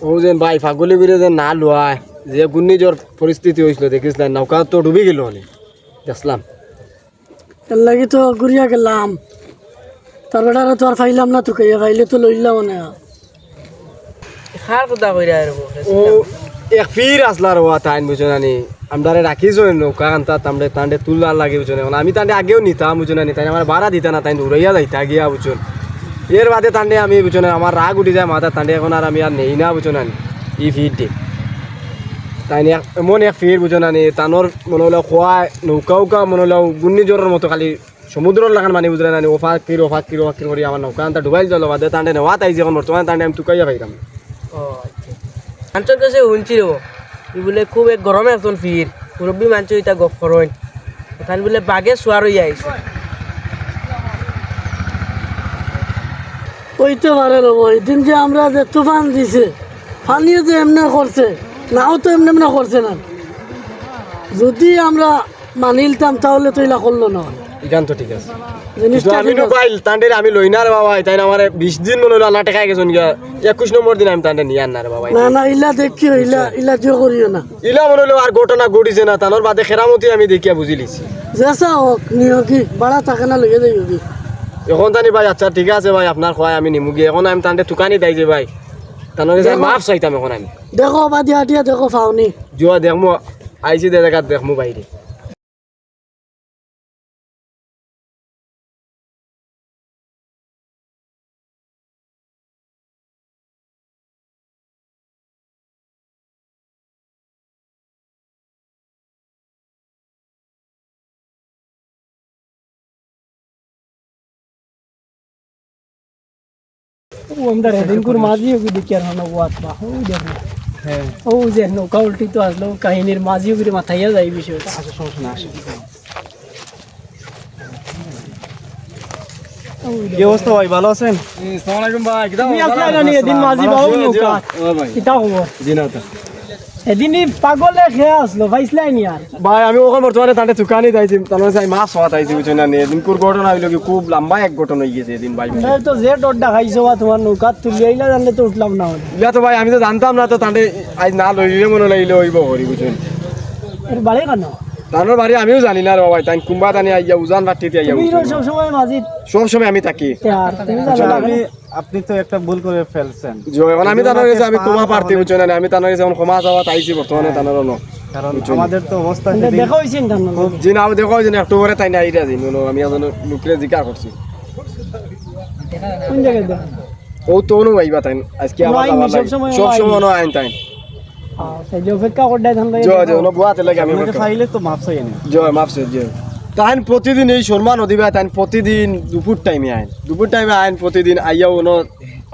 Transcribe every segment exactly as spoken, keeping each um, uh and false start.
ও যে ভাই, ফাগলি করে যে না লওয়ায়, যে ঘূর্ণিঝড় পরিস্থিতি অইছিল, দেখিস না, নৌকা তো ডুবি গেল অনে, দেখলাম। এর লাগি তো ঘুরিয়া গেলাম। তার বেটারে তো আর পাইলাম না, তুকাইয়া পাইলে তো লইলাম অনে। কার কথা কইরা আর ও এক পীর আসলা রে বা তাইন, বুঝছো না নি? আমরারে রাখিছইন নৌকা খান্তাত, তানরে, তানরে তুলার লাগি, বুঝছো না? এখন আমি তানরে আগেও নিতাম, বুঝছো না নি? তাইন আমারে ভাড়া দিতা না, তাইন উড়াইয়া যাইতা গিয়া, বুঝছো না? এর বাদে তানরে আমি, বুঝছো না, আমার রাগ উঠি যায় মাথাত, তানরে এখন আর আমি আর নেই না, বুঝছো না নি? ই পীররে। তাইন এক, এমন এক পীর, বুঝছো না নি? তানর মনে অইলো খোয়া নৌকা উকা মনে অইলো ঘূর্ণিঝড়র মতো খালি সমুদ্রর লাখান পানি, বুঝলে না নি? ও ফাকির, ও ফাকির, ও ফাকির করি আমার নৌকা আনতা ডুবাইল যাইলো বাদে, তানরে নেওয়াত আইছি, এখন বর্তমানে তানরে আমি তুকাইয়া পাইরাম। ও আচ্ছা। মানষর কাছে হুনছি রে, ই বুলে খুব এক গরম একজন পীর, মুরব্বি মানষে ইতা গপ করইন। তাইন বুলে বাঘে সোয়ার অইয়া আইছে। অইতে পারে রে বা, ওই দিন যে আমরা যে তুফান দিছে, পানিয়ে যে এমনে করছে, নাও তো এমনে এমনে করছে না। যদি আমরা মানিলতাম, তাহলে তো ইলা করলো না। ইখান তো ঠিক আছে। জিনিসটা কিন্তু আমি ঠিক তো আছে। পাইল, তানরে আমি লই না রে বাবা, তাইন আমারে বিশ দিন মনে অইলো আনা ঠেকাই গেছইন গিয়া, একুশ নম্বর দিন আমি তানরে নিয়া আননা রে বাবা। না, না, ইলা দেখিও, ইলা, ইলা দিও করিও না। ইলা মনে অইলো আর ঘটনা ঘটিছে না, তানর বাদে কেরামতি আমি দেখিয়া বুঝিলিছি। যেসা হোক, নিও কি, ভাড়া থাকে না, লইয়া যাইও কি। এখন তানি ভাই, আচ্ছা ঠিক আছে ভাই, আপনার কয় আমি নিমু গিয়া, এখন আমি তানরে তুকানি দেই যে ভাই, তানরে যে দেখো। মাফ চাইতাম এখন আমি। দেখো, বাদি আটিয়া দেখো, পাওনি। জুয়া দেখমু, আইছি যে জাগাত দেখমু বাইরে। ও, আমরা হেদিনকুর মাঝি ওগি দেখি আর হনো ওয়াত বা, ও দেখো। হ্যাঁ। ও যে নৌকা উল্টিত আসলো, কাহিনীর মাঝি ওগিরে মাথাইয়া যায় বিষয়টা। আচ্ছা, সমস্যা না, আসো। কি অবস্থা ভাই, ভালো আছেন? আসসালামু আলাইকুম ভাই, কিতা তুমি খবর? আসলে না নি, এদিন মাঝি বাবু জি, জি, নৌকা। ও ভাই। কিতা খবর? জি না তো। এদিনই পাগলে খেয়া আসলো, পাইছলাই নি আর? ভাই, আমি ওখান বর্তমানে তানরে তুকানি যাইছি, তানরে যাই মাছ হওয়া তাইছি, বুঝছো না নি? এদিনকুর ঘটনা অইলো কি, খুব লম্বা এক ঘটনা অই গেছে এদিন ভাই। আমরা তো যে ডর দেখাইছো বা তোমার নৌকা তুলি আইলা, জানলে তো উঠলাম না অনে। ইলা তো ভাই, আমি তো জানতাম না, তো তানরে আইজ না লইলে মনে অইলো অইবো করি, বুঝছো নি? এর বাড়ি কেন? তানর বাড়ি আমিও জানি না রে ভাই, তাইন কুম্বা তানি আইয়া উজান বাট্টিতে আইয়া তুমি বুঝছো তো নি? সবসময় মাঝি। সবসময় আমি থাকি। তে আর তুমি জানো আচ্ছা, না। আমি আপনি তো একটা ভুল করে ফেলছেন। জি, এখন আমি যদি তানর ওনাকে গেছে আমি ক্ষমা পান প্রার্থী, তাহলে বুঝছো না? আমি তানর গেছে এখন ক্ষমা চাওয়াত আইছি বর্তমানে হ্যাঁ, তানর অন্য। কারণ বুঝছো না? আমাদের তো অবস্থা মানে সেদিন দেখা হইছে না তানর খুব লগে? জি না, আমি দেখা হইছে না, একটু পরে তাইন আইরা দিন, হলো আমি এখন লোকরে জিকার করছি। কোন জায়গায় দেখা? ও তো অনু আইবা তাইন, আজকে ও আবার আইন, আবার সব লাগে। সময় ও সব আইন। সময় অনু আইন তাইন। আহ, তাইলে অপেক্ষা করতে থাকলে জি, জি, অনু বুয়াতে লাগে আমি আপনাকে অপেক্ষা। ফাইলে তো মাফ চাই না। জি, মাফ চাই, জি। তাইন প্রতিদিন এই সুরমা নদী বা তাইন প্রতিদিন দুপুর টাইমে আইন। দুপুর টাইমে আইন প্রতিদিন আইয়া অনু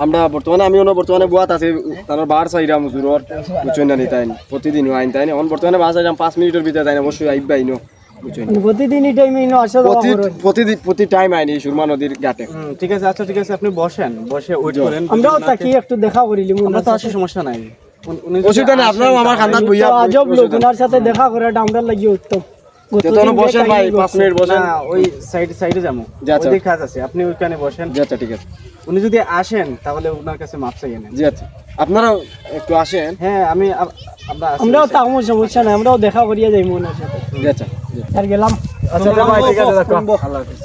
আমরা বর্তমানে, আমি অনু বর্তমানে বুয়াত আছি, তানর বার চাইরাম হুজুরর, বুঝছো না নি তাইন? প্রতিদিনও আইন তাইন। এখন বর্তমানে বার চাইরাম, পাঁচ মিনিটর ভিতরে তাইন অবশ্যই আইবা ইনো, বুঝছো না? মানে প্রতিদিন এই টাইমে ইনো আসা যাওয়া প্রতি, করো? প্রতিদিন, প্রতি টাইম আইন এই সুরমা নদীর ঘাটে। হুম, ঠিক আছে, আচ্ছা, ঠিক আছে, আপনি বসেন, বসে ওয়েট জি। করেন। আমরাও যদি থাকি, ওনাকে একটু দেখা করিলি মনে আমরা তো আছে। আছি, সমস্যা নাই। উন-, উনি যদি অসুবিধা নাই, আসেন, আপনারাও আমার তাহলে কান্দাত বইয়া তো আজব লোক, ওনার সাথে দেখা করাটা আমরার লাগি উত্তম। তে তো বসেন ভাই, পাঁচ মিনিট বসেন। না, ওই সাইড, সাইডে যাবো। জি, আচ্ছা। ওই দিকে কাজ আছে, আপনি ওইখানে বসেন। জি, আচ্ছা, ঠিক আছে। উনি যদি আসেন, তাহলে ওনার কাছে মাফ চাইয়ে নেন। জি, আচ্ছা। আপনারাও একটু আসেন। হ্যাঁ, আমি আপ-, আমরা আছি, আমরাও বসে। থাকমু, সমস্যা নাই, আমরাও দেখা করিয়া যাইমু ওনার সাথে। জি, আচ্ছা, জি। আর গেলাম। আচ্ছা, ভাই, ঠিক আছে, রাখো। আল্লাহ হাফেজ।